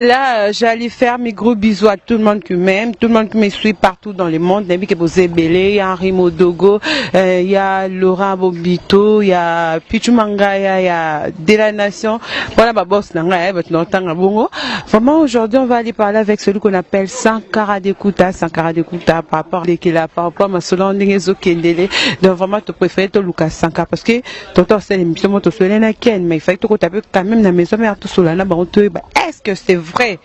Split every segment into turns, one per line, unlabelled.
Là, j'allais faire mes gros bisous à tout le monde qui m'aime, tout le monde qui me suit partout dans le monde. Nayebi ke boza ebele, il y a Henri Modogo, il y a Laura Bobito, il y a Pichu Mangaya, il y a De la Nation. Voilà ma boss na ngai, bato na otanga bongo. Vraiment, aujourd'hui, on va aller parler avec celui qu'on appelle Sankara Dekuta, Sankara Dekuta, par rapport à par rapport à masolo ndenge ezokendele. Donc vraiment, tu préfères toluka Sankara parce que tonton c'est l'émission moto na Ken, mais il fallait que tu quand même na maison mère tout na bango toyeba est-ce que c'est vrai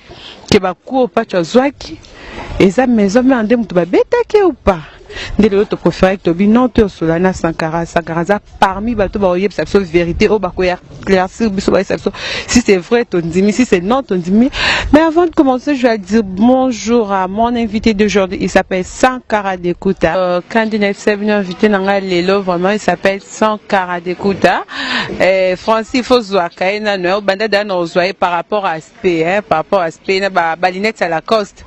ke bacours Pacho azwaki eza maison mère nde moto babetaki ou pas. Nde lelo topréféré tobi non, toyosola na Sankara. Sankara aza parmi bato bakoyebisa biso vérité oyo bakoya éclaircir biso, bayebisa biso si c'est vrai tondimi, si c'est non tondimi. Mais avant de commencer, je vais dire bonjour à mon invité d'aujourd'hui. Il s'appelle Sankara Dekuta. Kandi na invité na ngai lelo, vraiment, il s'appelle Sankara Dekuta. Francis, il faut zwaka ye nano banda da na ozwa ye par rapport à aspect, hein, par rapport à aspect na balunettes à Lacoste,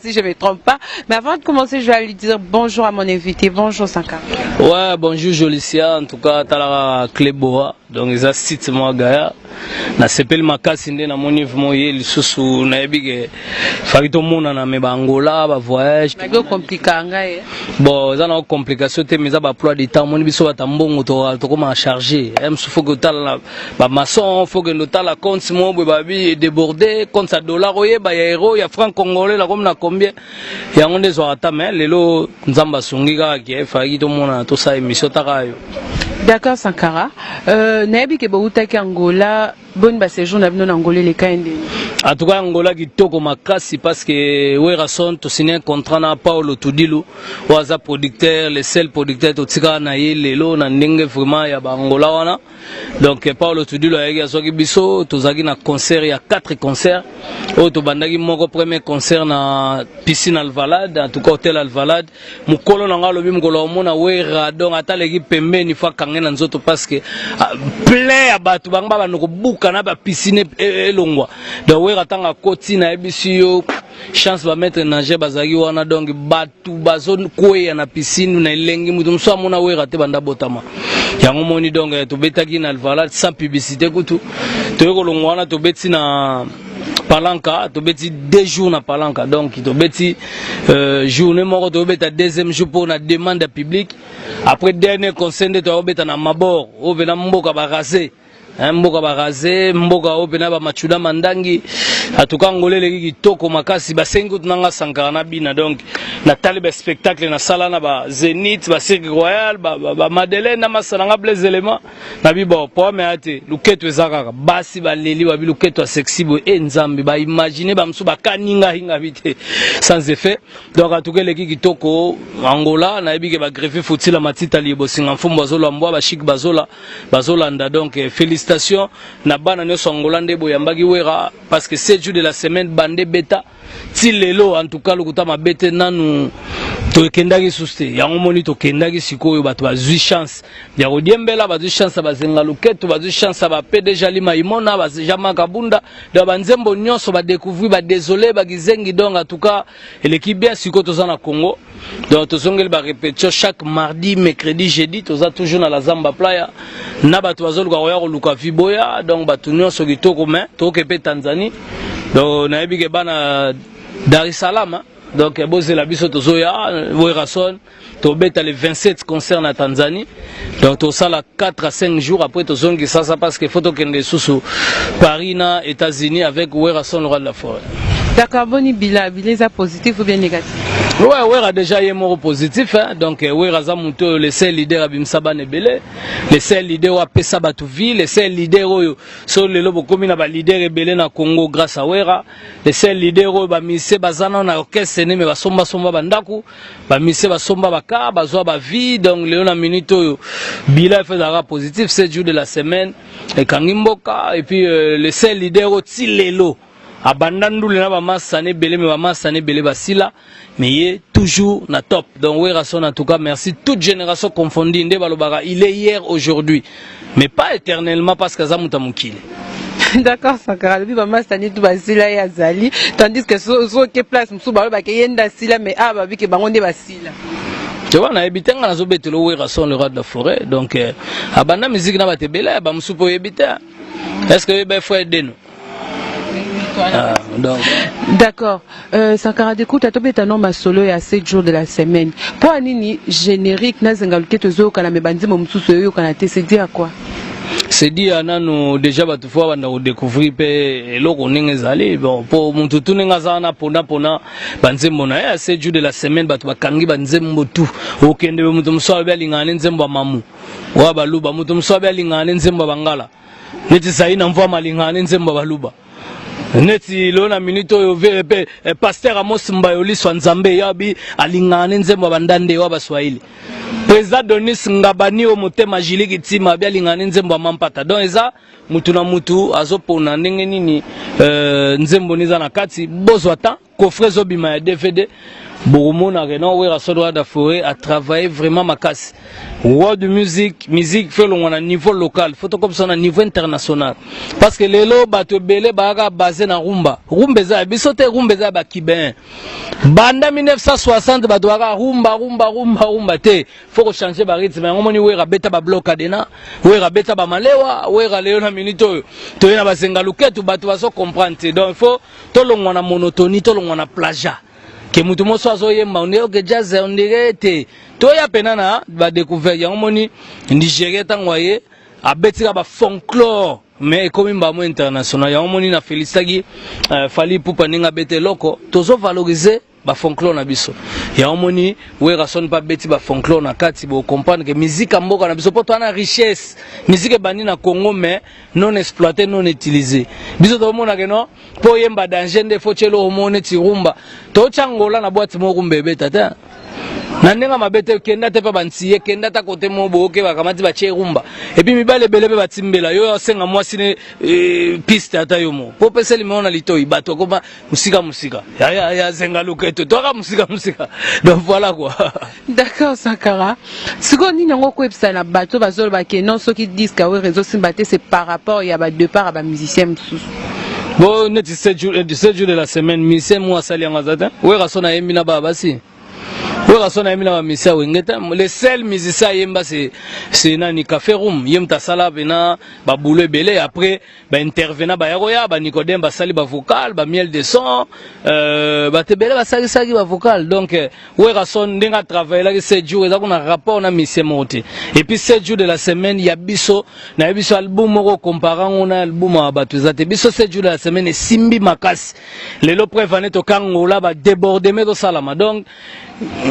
si je me trompe pas. Mais avant de commencer, je vais lui dire bonjour à mon invité. Bonjour Sankara.
Ouais, bonjour Jolicia. En tout cas, talaka Cléboa, donc eza site moko gaya. Nasepeli makasi nde namoni vraiment ye lisusu. Nayebi ke faki tomonana me baangola bavoyage.
Compliqué ngai.
Bon, eza na complication te, mais eza baemploi du temps. Omoni biso bata mbongo, tokoma chargé. Mosu faut que otala bamaçon, faut kende otala compte mo boye, babi débordé, compte ya dollar, oyeba ya euro, ya franc congolais, nakomi na combien. Yango nde ezwaka ta. Mais lelo Nzambe asungi kaka ke faki tomonana, tosala émission taka yo.
D'accord Sankara, nayebi ke boutaki Angola. Boni baséjour na bino na Angola eleka ye ndeni?
En tout cas, Angola kitoko makasi, parce que Werason tosigné un contrat na Paulo Tudilu oyo aza producteur, le seul producteur totikala na ye lelo na ndenge vraiment ya baangola wana. Donc Paulo Tudilu ayaki, azwaki biso. Tozalaki na concert ya 4 concert oyo tobandaki moko. Premier concert na piscine Alvalade, en tout cas hôtel Alvalade. Mokolo na nga alobi mokolo omona Wera, donc ata aleki pembeni, faut akange na nzoto, parce que plein ya bato bango babanda kobuka na bapiscine elongwa. Donc Wera ntango akoti, nayebisi yo, chance bamaître nageur bazalaki wana. Donc bato bazokweya na piscine na elengi. Moto mosusu amona Wera te banda botama yango moni. Donc tobetaki na Alvalade sans publicité kutu. Toyei kolongwa wana, tobeti na Palanka, tobeti 2 jours na Palanka. Donc tobeti journée moko, tobeta deuxième jour mpo na demande ya public. Après, dernier concert nde toyakobeta na Mabor oyo mpena mboka barase, mboka barase, mboka oyo mpena bamachuda mandangi. Atuka Angola eleki kitoko makasi. Basengi kutu nanga Sankara na bina. Donc natali baspectacle nasala na bazénith, bacirque royal, bamadeleine na masala nga Blaise Élément nabi. Bon, problème ya te, luketo eza kaka basi baleli babi luketo ya sexy boye e Nzambe, baimagine bamosusu bakani ngai ngabi te, sans effet. Donc en tout cas eleki kitoko Angola. Nayebi ke bagreffe futila matita liye bosinga mfumbu bazola mbwa bashik bazola bazolanda. Donc félicitations na bana nyonso Angola nde boyambaki Wera, parce que 7 jours de la semaine bande beta ti lelo. En tout cas lokuta mabe te, nanu tokendaki susu te. Yango moni tokendaki sikoyo, bato bazwi chance ya kodiembela, bazwi chance ya bazenga luketo, bazwi chance ya bapdg Alima Imona, bajama Kabunda. Donc banzembo nyonso badécouvrir, badésolé bagizengi. Donc en tout cas eleki bien. Sikoyo toza na Congo, donc tozongeli barépétition chaque mardi, mercredi, jeudi. Toza toujours na la Zamba Playa na bato bazoluka koya koluka viboya. Donc bato nyonso kitoko. Mais tokoke mpe Tanzanie. Donc nayebi ke bana Dar es Salaam, donc bozela biso, tozoya. Werason tobeta le 27 concert na Tanzanie. Donc tosala 4 à 5 jours, après tozongi sasa, parce que faut tokende lisusu Paris na États-Unis avec Werason, le roi de la forêt.
D'accord. Boni bila bila, eza positif ou bien négatif?
Ouais, Wera déjà ye moko positif, hein. Donc Wera aza moto oyo le seul leader abimisa bana ebele, le seul leader oyo apesa bato vie, le seul leader oyo so lelo bokomi na baleader ebele na Congo grâce à Wera, le seul leader oyo bamise baza nano na orchestre ne me basombasomba bandako, bamise basomba baka bazwa bavie. Donc lelo na minute oyo bila efe ezalaka positif, 7 jours de la semaine ekangi mboka. Et puis le seul leader oyo ti lelo abanda ndule na bamasana ebele, me bamasana ebele basila, mais ye toujours na top. Donc Werason, en tout cas merci, toute génération confondue. Nde balobaka il est hier, aujourd'hui, mais pas éternellement, parce que aza moto ya mokili.
D'accord Sankara alobi bamasani tu basila, ye azali, tandis que soki place mosusu balobaka ye nde asila, mais awa babike bango nde basila.
Tu vois, nayebi te, nga nazobetela Werason, le roi de la forêt. Donc abanda musique na bato ebele, bamosusu mpo oyebi te. Est ce que oyeba frère Deno? Ah, donc
D'accord. Sankara Dekuta, tobeta no masolo ya 7 jours de la semaine. Mpo nini générique na zenga luketo ezoyokana, me banzembo mosusu eyoyokana te? C'est dire quoi?
C'est dire nanu déjà bato fo banda kodécouvrir mpe eloko ndenge ezali. Bon, po motu tu ndenge aza wana, mpona banzembo na ye ya 7 jours de la semaine, bato bakangi banzembo tu. Okende be, moto mosusu abe alingaka ne nzembo ya mamu oya baluba, moto mosusu abe alingaka ne nzembo ya bangala, neti sai na mvwama alingaka ne nzembo ya baluba, neti lelo na minute oyo mpe pasteur Amos Mbayo Liswa Nzambe yabi alingaka ne nzembo ya bandande wa baswahili, président Donis Ngabani oyo motema Jili Kitima abi alingaka ne nzembo ya mampata. Donc eza mutu na mutu azopona ndenge nini nzembo ni eza na kati. Bozwa temps, coffret ezobima ya DVD, bokomona ke non, Werrason Roi de Forêt a travaillé vraiment makasi. World music, musique fe elongwa na niveau local, faut tokomisa na niveau international, parce que lelo bato ebele bayaka base na rumba. Rumba eza ya biso te, rumba eza ya bacubain. Banda 1960 bato baka rumba, rumba, rumba, rumba te. Faut kochanger barythme. Yango moni Wera abeta babloc adena, Wera abeta bamalewa. Wera lelo na minute oyo toye na bazenga luketu, bato bazocomprendre te. Donc il faut tolongwa na monotonie, tolongwa na plagiat ke mutu moso azoyemba ondire oke jazz, ondire te. Toya pena na badécouverte. Yango moni Nigeria, ntango aye abetika bafolklore, mais ekomi mbamo international. Yango moni na félicitaki Fally Ipupa ndenge abeta eloko, tozovaloriser bafolklore na biso. Yango moni Werrason mpe abeti bafolklore na kati. Bocomprendre ke musique ya mboka na biso, mpo toa na richesse, musique ebandi na Congo mais non exploité, non utilisé. Biso tomonake non, mpo oyemba danger nde fo tie eloko moko neti rumba. Totya ngola na boîte moko, rumba ebeta te na ndenge mabe te. Kenda te mpe bantie, kenda ta kote moko boye, oke bakamati batie rumba, et puis mibale ebele mpe batimbela yo. Osenga mwasi ne piste ata yo moko mpo opesa limeo na litoi. Bato akoma mosika mosika ya zenga luketo, toaka mosika mosika. Donc voilà quoi.
D'accord, Sankara. Sikoyo nini yango koyebisa na bato bazoloba ke non, soki disque awe ezosimba te, c'est par rapport ya badépart ya bamusicien mosusu?
Bon, neti 7 jours, 7 jours de la semaine, musicien mo asali yango aza te. Werrason ayembi na baa basi, Werrason ayembi na bamusicien Wenge te. Le seul musicien ayemba, c'est nani, Café Room. Ye moto asala mpena babulo ebele. Après baintervenant baya koya, banicodème basali bavocal, bamiel de son, bato ebele basalisaki bavocal. Donc Werrason ndenge atravaillelaki 7 jours, eza kuna rapport na musicien moko te. Et puis 7 jours de la semaine ya biso, nayebi biso album moko comparer ngo na album ya bato eza te. Biso 7 jours de la semaine esimbi makasi. Lelo preuve ane tokangola badébordement tosalama. Donc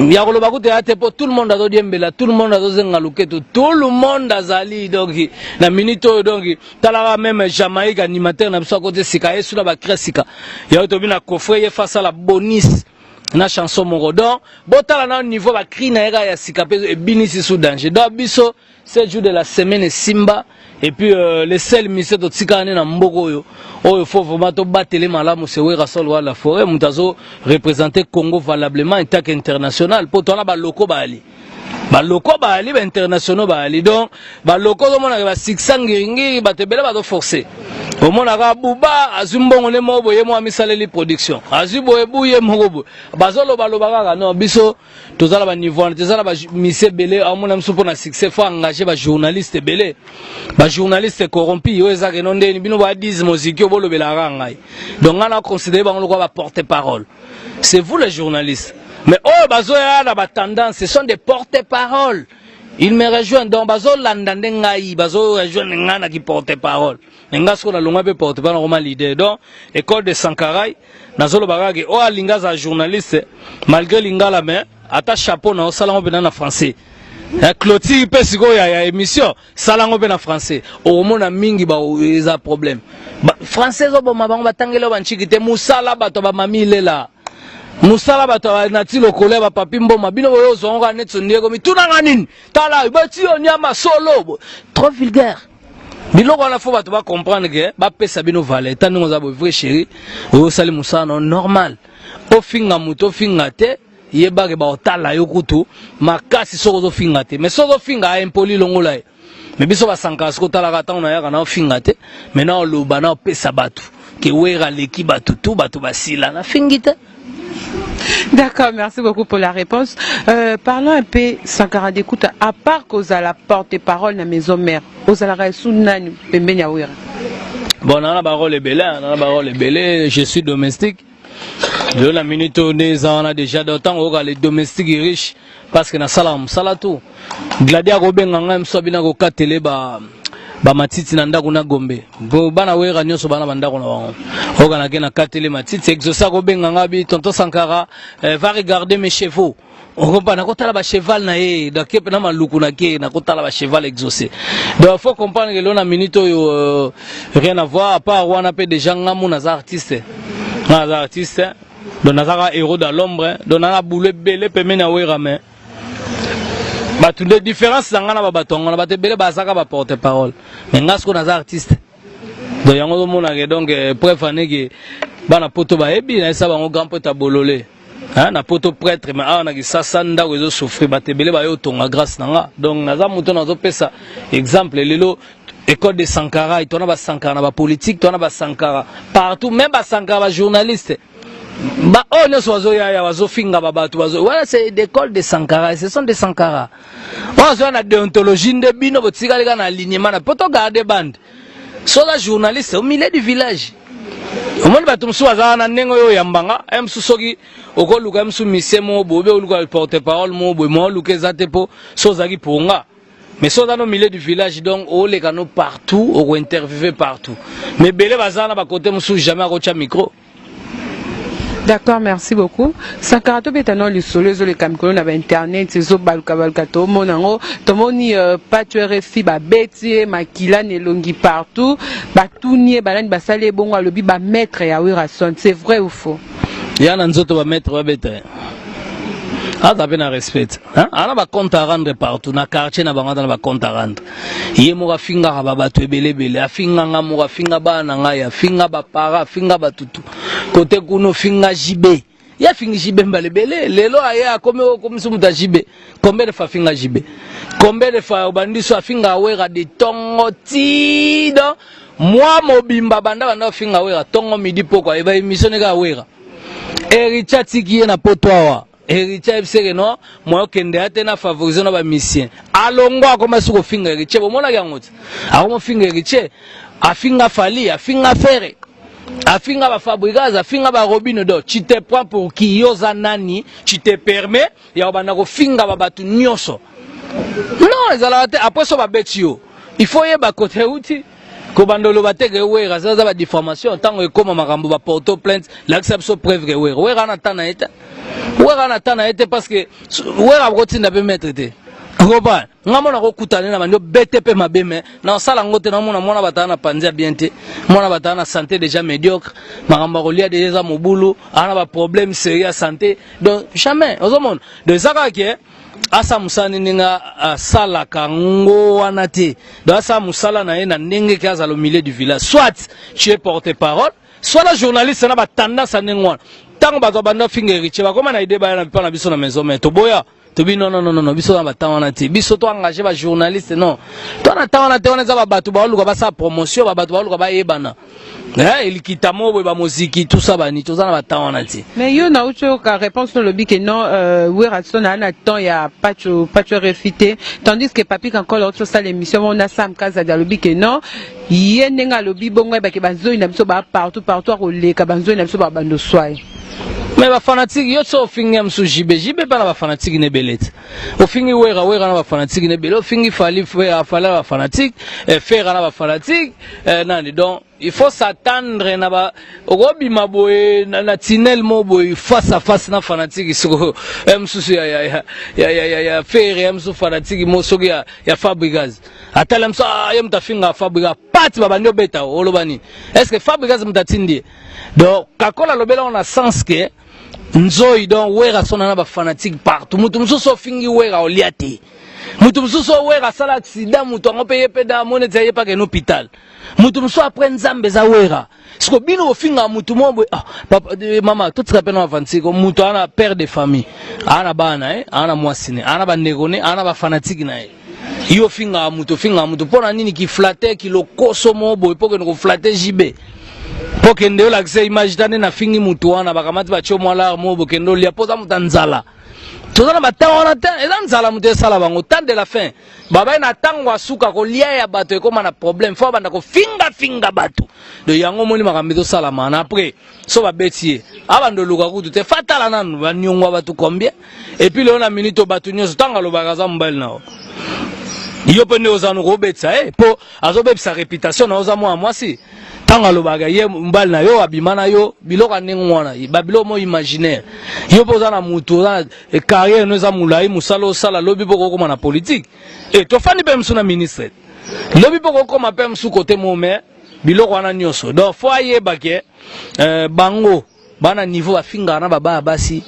ya koloba kutu ya te, mpo tout le monde azodiembela, tout le monde azozenga luketo, tout le monde azali. Donc na minute oyo, donc talaka même Jamaïque, animateur na biso akoti sika, ye suna bacré sika yayo tobi na coffret, ye fasala bonus na chanson moko. Donc botala na niveau bacri na ye kaka ya sika mpe ebinisi su danger. Donc biso 7 jours de la semaine esimba. Et puis le seul musicien totikala nde na mboka oyo faut vraiment tobatele malamu, c'est Werrason Roi la Forêt, moto azo représenter Congo valablement en tant qu'international, mpo towana baloko baali, baloko baali, bainternationaux baali. Donc baloko ozomonaka basuccès ngiringiri, bato ebele bazoforce. Omonaka buba azwi mbongo nde moko boye, moko amisaleli production, azwi boye buye moko boye, bazolobaloba kaka. Non, biso toza na baniveau wana, toza na bamise ebele. Amona biso mpo na succès faut engage bajournaliste ebele, bajournaliste corrompu oyo eza keno ndeni bino badize moziki oyo bolobelaka ngai. Donc ngai na considéré bango lokola baporte parole. C'est vous les journalistes, mais oyo bazoya na batendance, ce sont des porte parole. Ils me rejoignent, donc bazolanda nde ngai, bazorejoindre ngai na ki porte parole. Me ngai sikoyo nalongwa mpe porte parole, nakoma leader. Donc école de Sankarai, nazoloba kaka ke oyo alingi azala journaliste, malgré lingala, mais ata chapeau na osalango mpena na français, clôture mpe sikoyo ya émission, salango mpe na français. Okomona mingi eza problème, français ezoboma bango. Batangeli oyo bantiki te mosala, bato bamami lela mosala, bato na ti lokolo ya bapapi mboma. Bino boyo ozwango kaka neti ondie komi tunanga nini, tala bati yo nyama solo, trop vulgaire. Biloko wana fo bato bacomprendre ke bapesa bino valeur. Ta ndenge oza boye, vrai chéri, oyo osali mosala no normal, ofinga moto ofinga te, yebake baotala yo kutu makasi soki ozofinga te. Mais soki ozofinga, impoli, longola ye. Me biso basankaka soki otalaka ntango nayaka na ofinga te, me na oloba na opesa bato ke Wera aleki bato tu, bato basila nafingi te.
D'accord, merci beaucoup pour la réponse. Parlons un peu, Sankara Dekuta, à part kozala porte-parole na maison mère, ozalaka esu nani pembeni ya Wera?
Bon, nana barole ebele, nana barole ebele. Je suis domestique lelo na minute oyo nde eza wana déjà. Donc ntango oyoka le domestique riche, parce que nasalaka mosala tu. Gladi akobenga ngai mosu abina kokatele ba bamatiti na ndako na Gombe, po bana Wera nyonso bana bandako na bango. Oyoka nake nakatele matiti. Exaucé akobenga ngai bi tonton Sankara, va regarder mes chevaux. Okompa nakotala bacheval na ye, nake mpe na maluku, nake nakotala bacheval Exaucé. Donc faut comprendre que lelo na minute oyo, rien à voir. À part wana mpe déjà ngamu naza artiste, nga naza artiste, donc nazaka héros dans l'ombre. Donc nana boulot ebele pembeni ya Wera, mais bato nde différence na nga na babato yango na bato ebele bazaka baporte parole, mais nga sikoyo naza artiste. Donc yango ozomonake. Donc preuve aneke bana Poto bayebi nayesa bango grand pote abolole na Poto prêtre, mais awa na Kisasa ndako ezosouffrir, bato ebele baye otonga grâce na nga. Donc naza moto nazopesa exemple. Lelo école de Sankara, tona basankara na bapolitique, tona basankara partout, même basankara bajournaliste, ba oyo nyonso bazoyaya bazofinga babato bazo wana, c'est d'école de Sankara, ce sont des Sankara oyo azoya na déontologie. Nde bino botikali kaka na alignement na po togarde bande. Soza journaliste au milieu du village, omoni bato mosusu baza wana ndenge oyo oyambanga ye mosusu. Soki okoluka ye mosusu misie moko boye, obe oluka porte parole moko boye, mo oluka eza te, mpo so ozalaki ponga. Mais so oza no milieu du village, donc oleka no partout, okointerviewe partout. Mais ebele baza na bakote mosusu, jamais akotya micro.
D'accord, merci beaucoup. Sankara, tobeta no lisolo ezoleka mikolo na bainternet, ezobalukabaluka. Tomona yango, tomoni Pato RFI babeti ye makila na elongi partout. Batuni ye banani basali ebongo, alobi bamaître ya Werason. C'est vrai ou faux?
Ya na nzoto bamaître babeta ye, aza mpe na respect, ana bacompte à rendre partout na quartier na bango, aza na bacompte à rendre. Ye moko afingaka babato ebele ebele, afinga nga moko, afinga bana na ngai, afinga bapara, afinga batutu kote kuna, ofinga JB. Ye afingi JB mbala ebele. Lelo aye akomi okomisi moto ya JB. Combien de fois afinga JB? Combien de fois obandi so afinga Wera de ntongo ti donc mwa mobimba, banda banda ofinga Wera ntongo, midi, pokwa, eba émission neka Wera. Héritier atiki ye na Poto awa. Héritier ayebiseke no moya okende ya te na favoriser na bamisien. Alongo akoma soki kofinga Héritier, bomonaki yango te. Akoma ofinga Héritier, afinga Fally, afinga Ferre, afinga bafabricas, afinga barobino. Donc tu te prends pour qui? Yo oza nani? Tu te permets ya kobanda kofinga babato nyonso? Non, ezalaka te. Après so babeti yo, il faut yeba kote euti kobanda oloba te ke Wera aza badifamation. Ntango ekóma makambo baporto plainte, lakisa biso preuve ke Wera, Wera ana ta na ye te, Wera ana ta na ye te, parce que Wera akotinda mpe maître te. Okopa nga mona kokutana na bandi obete mpe mabe, me na osala yango te. Naomona mwana batala na panzi ya bien te, mwana batala na santé déjà médiocre, makambo ya kolia déjà eza mobulu, aa na baproblème sérieux ya santé. Donc jamais ozomona. Donc eza kaka ke asala mosala nde ndenge asalaka ngo wana te. Donc asala mosala na ye na ndenge ke azala au milieu du village. Soit tu es porte parole, soit la journaliste na batendance ya ndenge wana. Ntango bato banda finga Héritier, bakóma na idée baya na mpa na biso na maison, mais toboya, tobi non, non, non, non, biso na batan wana te. Biso to engage bajournaliste, non, to na tan wana te. Wana eza babato baoluka basala promotion, babato baoluka bayebana, elikita mo boye, bamoziki, tout ça, bani toza na batan wana te.
Mais yo nauti oyoka réponse, olobi ke non, Werason aa na temps ya Pacho, Pacho RFI te, tandis que Papi Kankolo auti osala émission moko na Sam Kazadi, alobi ke non, ye ndenge alobi bongo, ayebake banzoi na biso baa partout partout, akoleka banzoi na biso babando swai.
Mais bafanatike yo so ofingi ya mosusu JB, JB mpa na bafanatike na ebele te. Ofingi Wera, Wera na bafanatike na ebele. Ofingi Fally, Fally na bafanatike, Ferre na bafanatike, nani. Donc il faut s'attendre na ba okobima boye na tunnel mo boye, face à face na fanatike soko mosusu ya Ferre, ya mosusu fanatike mo soki ya Fabricas. Atala mosusu, ah, ye moto afinga Fabricas, pati babandi obeta, oloba nini? Est ce que Fabricas moto atindi ye? Donc kakola alobela ngo na sens ke nzoi. Donc Wera sona na bafanatike partout. Moto mosusu ofingi Wera, olia te. Moto mosusu Wera asala accident, moto yango mpe ye mpe da amoni eti aye paka na hôpital. Moto mosusu après Nzambe eza Wera. Siko bino ofingaka motu moko boye, ah, papa, mama, totika mpe na bafantike. Moto aza na père de famille, aa na bana na ye, aa na mwasi ne, aa na bandeko ne, aa na bafanatike na ye. Yo ofingaka moto, ofingaka moto mpo na nini? Kiflate, kilokoso moko boye, mpo kende koflate JB, mpo kende olakisa image ta nde nafingi motu wana, bakamati batie mwa lare moko bokende olia mpo oza moto ya nzala. Toza na batemps wana te, eza nzala moto esala bango, temps de la fin. Babai na ntango ya suka kolia ya bato ekóma na problème, fo abanda kofingafinga bato. Donc yango omoni makambo ezosalama na après so babeti ye, abanda oluka kutu te, fatala nanu baniongo bato combien. Et puis lelo na minute oyo bato nyonso, ntango alobaka aza mobali na yo, yo mpe nde oza noko obetisa ye mpo azobebisa réputation na yo, oza mwana mwasi. Ntango alobaka ye mobali na yo, abima na yo, biloko ya ndenge wana, babiloko mo imaginaire. Yo mpe oza na mutu, oza na carrière no, eza molai, mosala osala, lobi mpo kokóma na politique e tofandi mpe mosu na ministre, lobi mpo kokóma mpe mosu kote mo. Mais biloko wana nyonso, donc fo ayeba ke bango bana niveau bafingaka na babaya basi.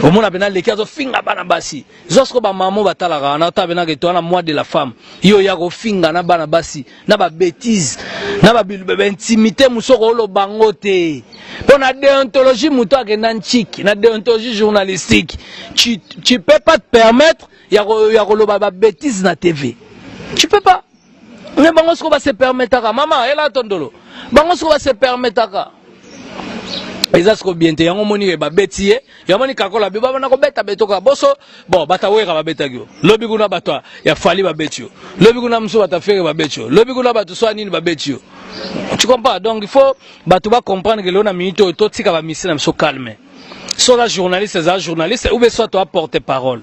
Omona mpena leki azofinga bana basi, zwa siko bamama batalaka wana, ata penaka eto wana mois de la femme, yo oya kofinga na bana basi na babêtises na baintimité mosu, oloba ngo te. Mpo na déontologie, moto akenda ntiki na déontologie journalistique, tu peux pas te permettre ya koloba babêtises na TV, tu peux pas. Me bango siko base permettaka, mama ela tondolo, bango siko base permettaka, eza siko bien te. Yango omoni babeti ye, yango moni kakola bi babanda kobeta betoka boso. Bon, bato awera babetaki yo, lobi kuna bato ya Fally babeti yo, lobi kuna mosusu bato afere babeti yo, lobi kuna bato so ya nini babeti yo, tu comprends? Donc il faut bato bacomprendre ke lelo na minute oyo totika bamisi na biso calme. So oza journaliste, eza journaliste ou bien soit toa porte parole,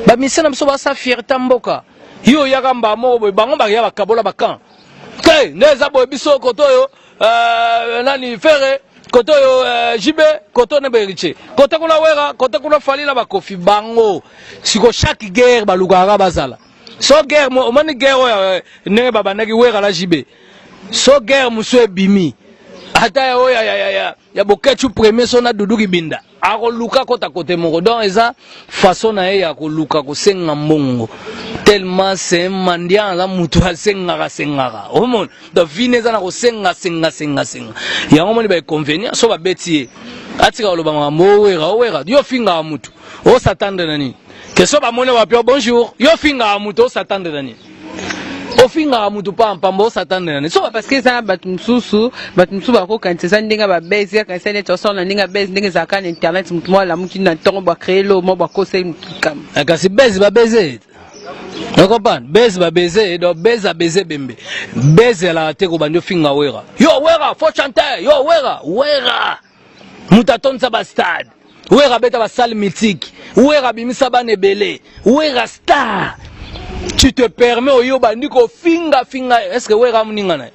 bamisi na biso basa fierté mboka. Yo oyaka mbaa moko boye, bango bakeya bakabola bakamp te, nde eza boye. Biso kote oyo nani, Ferre, kote oyo JB, kote oyo ne Héritier, kote kuna Wera, kote kuna Fally na bakofi. Bango siko chaque guerre balukaka bazala so guerre. Omoni guerre oyo ndenge babandaki Wera na JB, so guerre mosusu ebimi, ata oyo ya Bokechu premier so na Dudu Kibinda, akoluka kota kote moko. Donc eza façon na ye ya koluka kosenga mbongo, tellement c'est un mendiant, aza mutu asengaka sengaka. Omona, donc vine eza na kosenga senga senga senga. Yango omoni bainconvénient, so babeti ye, atika koloba makambo owera owera. Yo fingaka mutu, osatendre na nini? Ke so bamoni wapi? Bonjour, yo fingaka mutu, osatendre na nini? Ofingaka mutu pampamba, osatendre na nini?
So parce que eza na bato mosusu, bato mosusu bakokanisa eza ndenge babezi, akanisa neti osala na ndenge abezi, ndenge ezalaka na internet, motu moko alamuki na ntongo, bacréer lo mo bakoseli motu likambo.
Kasi bezi babeze, ocomprendre? Beze babeze, donc beze abeze bembe, beze alaka te. Kobandi ofinga Wera, yo Wera faux chanteur, yo Wera, Wera moto atondisa bastade, Wera abeta basalle mythique, Wera abimisa bana ebele, Wera star, tu te permets oyo bandi kofinga finga? Est ce que Wera moninga na ye?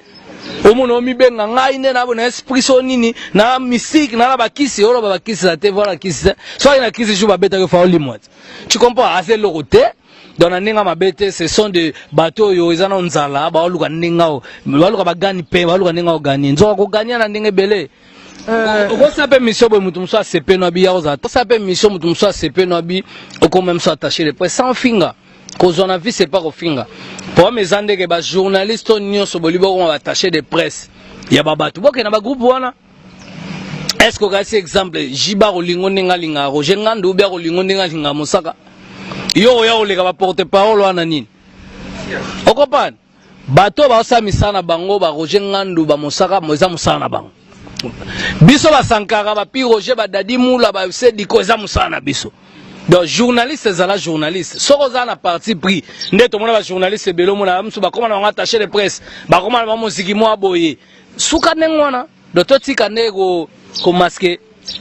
Omona omibenga ngai nde na na esprit so nini na mystique na bakisi, oloba bakisi na te, voilà, kisi te. Soki na kisi jour babetaki fa olimwa te, tu comprends? Aza eloko te. Donc na ndenge mabe te, ce sont de bato oyo eza na nzala, baoluka ndenge ao baluka bagani mpe baluka ndenge aoganie nzoka kogania na ndenge ebele. Okosala mpe mission boye, moto mosusu asepe no abi ya kozala. Osala mpe mission, moto mosusu asepe no abi okoma mosusu attaché de presse sans finga. Kozwa na vie, c'est pas kofinga. Problème eza ndenge bajournaliste oyo nyonso boli bokoma baattaché de presse ya babato, bokende na bagroupe wana. Est ce que okasi exemple Jiba kolingo ndenge alingaka Roger Ngandu, ubia kolingo ndenge alingaka Mosaka, yo oya koleka baporte parole wana nini? Okopane bato baosala misala na bango, baroger Ngandu, bamosaka, eza mosala na bango. Biso basankara, bapi Roger, badadi mula, basediko, eza mosala na biso. Donc journaliste ezala journaliste soki oza na parti pris. Nde tomona bajournaliste ebele, omona mosusu bakóma na bango attaché de presse, bakóma na bango moziki mwa boye, suka ndenge wana. Donc totika nde komasquer.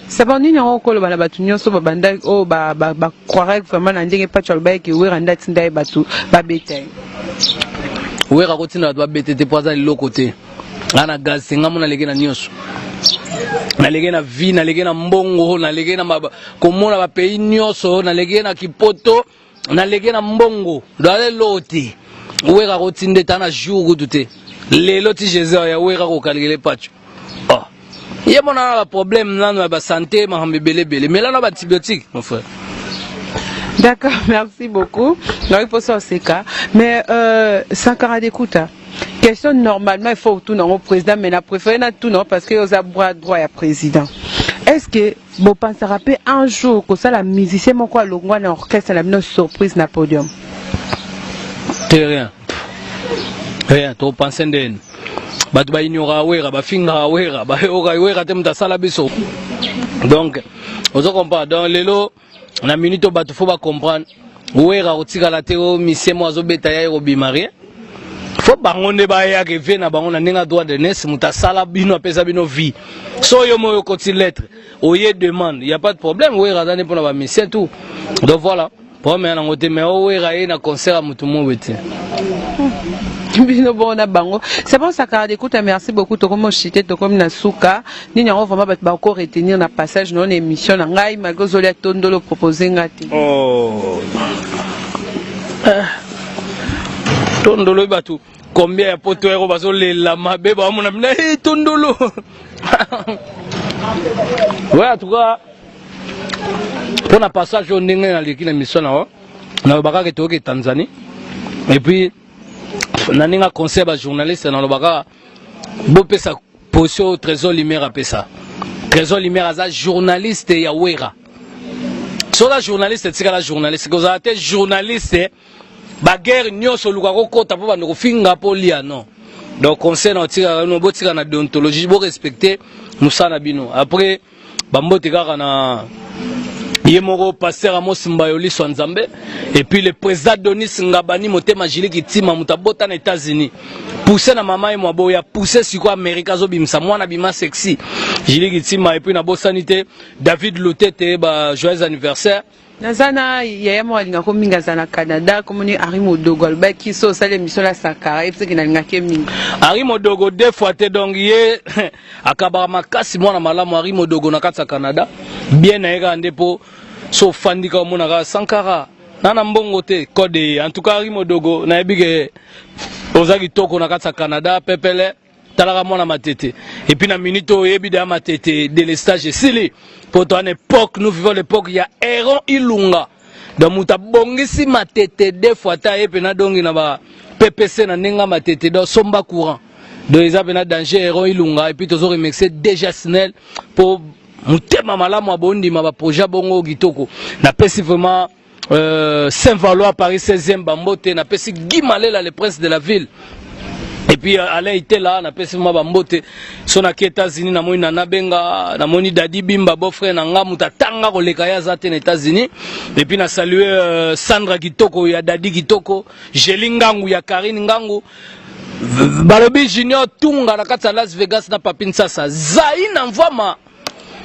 Saba nini yango okoloba na bato nyonso babanda oyo bacroire vraiment na ndenge Pacho alobaki Wera nde atinda ye bato babeta ye?
Wera kotinda bato babete te, mpo aza liloko te. Nga na gaz te, nga mo naleki na nyonso, naleki na vie, naleki na mbongo, naleki na komona bapays nyonso, naleki na kipoto, naleki na mbongo. Do aza eloko te. Wera kotinda ete na jour kutu te. Lelo ti Jésus ya Wera kokalkele Pacho, oh. Ye mona na baproblème nano ya basanté, makambo ebele ebele, mela na baantibiotique, mon frère.
D'accord, merci beaucoup. Donc, il faut ça, c'est cas. Mais Sankara Dekuta, question normalement, il faut tout au président, mais na préféré na tout non parce que vous avez bras droit ya président. Est-ce que vous pensez rappeler un jour que ça la musicien mon quoi longwa na orchestre la bino surprise na podium?
Te, rien. Rien, to penser ndeni. Bato baignoraka Wera, bafingaka Wera, bayoka Wera te, moto asala biso. Donc, ozo comprendre? Donc lelo Na minute oyo bato faut ba comprendre Wera kotikala te o misie mo azobeta ya ekobima rien. Faut bango nde bayaka vie na bango na ndenge ya droit de naissance, moto asala bino apesa bino vie. So yo moyo okoti lettre oye demande, y a pas de problème. Wera aza nde mpona bamisien tout, donc voilà, problème ya nango te. Mais owera ye na concert ya motu mobe te.
Bino bona bango, c'est bon. Sankara Dekunta, merci beaucoup. Tokomi oshite, tokomi na suka. Nini yango vraiment bato bako retenir na passage na yo na émission na ngai, malgré ozolia tondolo propose nga te?
Oh. Eh. Tondolo bato combien ya poto ero bazolela mabe, bamona bina hey, tondolo. Ouais, en tout cas mpona passage oyo ndenge naleki na mission na yo, nalobaka ke toyoki Tanzanie et puis na ndenge conseil bajournaliste, nalobaka bopesa position Trésor Lumière apesa. Trésor Lumière aza journaliste ya Wera. Soki journaliste etikala journaliste, kozala te journaliste baguerre nyonso oluka kokota mpo bando kofinga mpo lia, non. Donc conseil na otikaka bino, botika na déontologie, borespecte mosala na bino. Après, bambote kaka na ye moko pasteur Amos Mbayo, liso ya Nzambe, et puis le président Donis Ngabani Motema Jili Kitima, moto abota na États-Unis, pousse na mama ye mwa boya pousse sikoyo Amérique, azobimisa mwana bima sexy Jili Kitima. Et puis nabosani te David Lutete, ba joyeux anniversaire.
Naza na yaya moko alingako mingi, aza na Canada, komoni Henri Modogo. Alobaki so osala émission na Sankara, ye pesaki nalingaki ye mingi.
Henri Modogo, deux fois te. Donc ye akabaka makasi, mwana malamu Henri Modogo na kati ya Canada. Bien na ye kaka nde mpo so ofandi kaka omona kaka Sankara na mbongo te code ye. En tout cas Henri Modogo, nayebi ke oza kitoko na kati ya Canada pepele. Talaka mwana Matete. Et puis na minute oyo oyebi deya Matete délestage esili po to ana époque, nous vivons l'époque ya Héron Ilunga. Donc moto abongisi Matete deux fois ta ye mpena dongi na ba PPC na ndenge ya Matete, donc somba courant, donc eza mpena danger, Héron Ilunga. Et puis tozo remercier déjà Snel po motema malamu abondima baprojet bongo kitoko. Napesi vraiment Saint-Valois, Paris 16e, bambote. Napesi Guy Malela, le prince de la ville, et puis Alain Itela, napesi mwa bambote. So naki États-Unis, namoni Nana Benga, namoni Dadi Bimba, beau-frère na nga, moto atanga koleka ye aza te na États-Unis. Et puis na salue Sandra Kitoko ya Dadi Kitoko, Jeli Ngangu ya Karine Ngangu, balobi Junior Tunga na kati ya Las Vegas na Papi Nsasa Zai na Mvwama,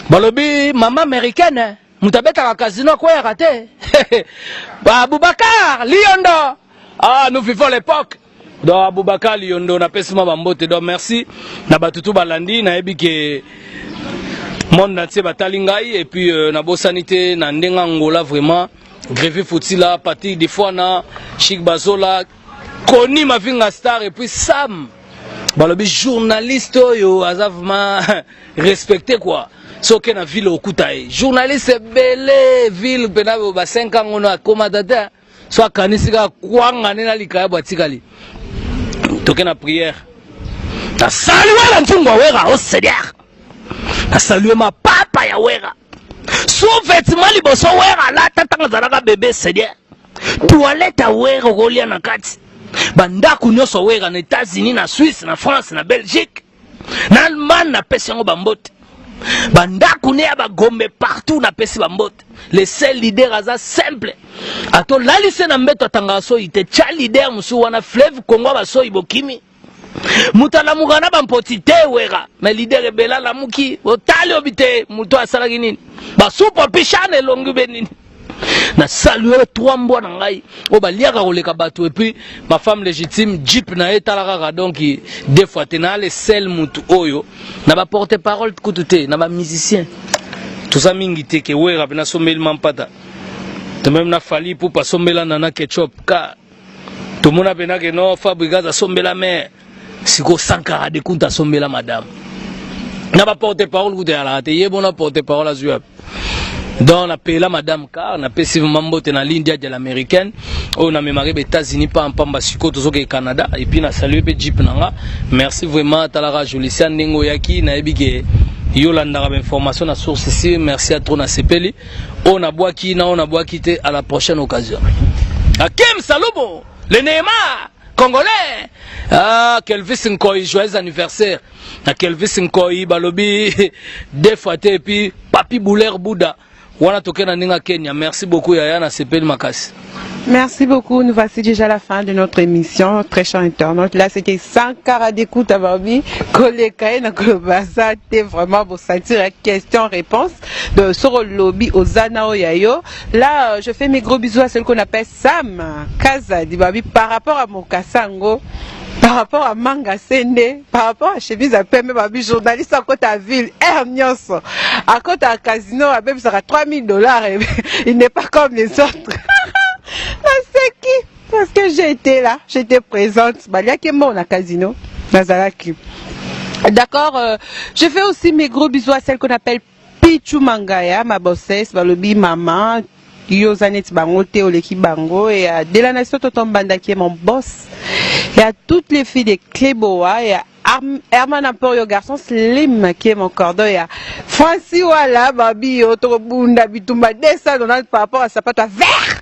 balobi mama américaine, moto abetaka casino akweyaka te, Aboubacar Liondo. Ah, nous vivons l'époque. Donc Aboubacar Liondo, napesi mwa bambote. Donc merci na bato tu balandi, nayebi ke monde entier batali ngai. Et puis nabosani te na ndenge Angola, vraiment Grevi Futila, Patrick Difwana, Chic Bazola, Koni Mavinga Star, et puis Sam, balobi journaliste oyo aza vraiment respecté quoi. Soki na ville okuta ye journaliste ebele, ville mpena ba 5 ans ngono akomata te, so akanisi kaka kwanga nde na likaya bo atikali. Toke na prière, nasalue na nzungu ya Wera o Seigneur, nasalue mapapa ya Wera, sous-vêtement liboso Wera alata ntango azalaka bébé, Seigneur, toilette ya Wera okolia na kati, bandako nyonso Wera na États-Unis, na Suisse, na France, na Belgique, na Allemagne, napesi yango bambote. Bandako ne ya bagombe partout, napesi bambote. Le seul leader aza simple, ata olalisi na mbeto atangaka soyi te. Tya leader mosusu wana, fleuve Congo basoyi bokimi, moto alamuka na bampoti te Wera. Mais leader ebele alamuki, otali obi te moto asalaki nini, basupu pishana elongi be nini. Na salue trois mbwa na ngai oyo baliaka koleka bato, et puis ma femme légitime, jeep na ye tala kaka. Donc deux fois te na le seul mutu oyo na baporte parole kutu te, na bamusicien toza mingi te ke Wera mpe nasombeli mampata to même na Fally Pupa asombela nana ketchup ka tomona mpena ke no Fabregas asombela mare. Sikoyo Sankara Dekunta asombela madame na baporte parole kutu eyalaka te, ye bona porte parole azwi wapi? Donc napela madame car napesi vraiment mbote na Lindia de l'américaine oyo namemaki ba États-Unis pa mpamba. Sikoyo tozokeke Canada. Et puis nasalue mpe jeep na nga, merci vraiment. Talaka Jolicia ndenge oyaki, nayebi ke yo olandaka bainformation na source ici. Merci à trop, nasepeli oyo nabwaki na oyo nabwaki te. À la prochaine occasion. Akem Salomo le Neymar congolais, ah, Kelvis Nkoy, joyeux anniversaire na Kelvis Nkoy, balobi deux fois te. Et puis Papi Bouler Bouda. Wana toke na ndenge ya Kenya. Merci beaucoup yaya, nasepeli makasi.
Merci beaucoup. Nous voici déjà la fin de notre émission, très chers internautes. Là, c'était Sankara d'écoute à Barbie. Koleka na koloba te vraiment pour sentir la question-réponse de Soro Lobby Ozana Oyayo. Là, je fais mes gros bisous à celui qu'on appelle Sam Kazadi Barbie par rapport à Mokasango. Par rapport à Manga Sende, par rapport à chemise à pembe, babi journaliste à côté à ville, air nyonso, à côté à casino, à même ça 3000 $, il n'est pas comme les autres. Naseki parce que j'ai été là, j'étais présente. Baliaki mbongo na casino, nazalaki. D'accord, je fais aussi mes gros bisous à celle qu'on appelle Pichu Mangaya, ma bossesse, balobi maman, yo oza neti bango te, oleki bango. Et à de la nation Tonton Banda qui est mon boss, et à toutes les filles de Cléboa, et à Herman Emporio, garçon slim qui est mon cordon, et à Francis Wala babi yo tokobunda bitumba 290 par rapport à sapato vert.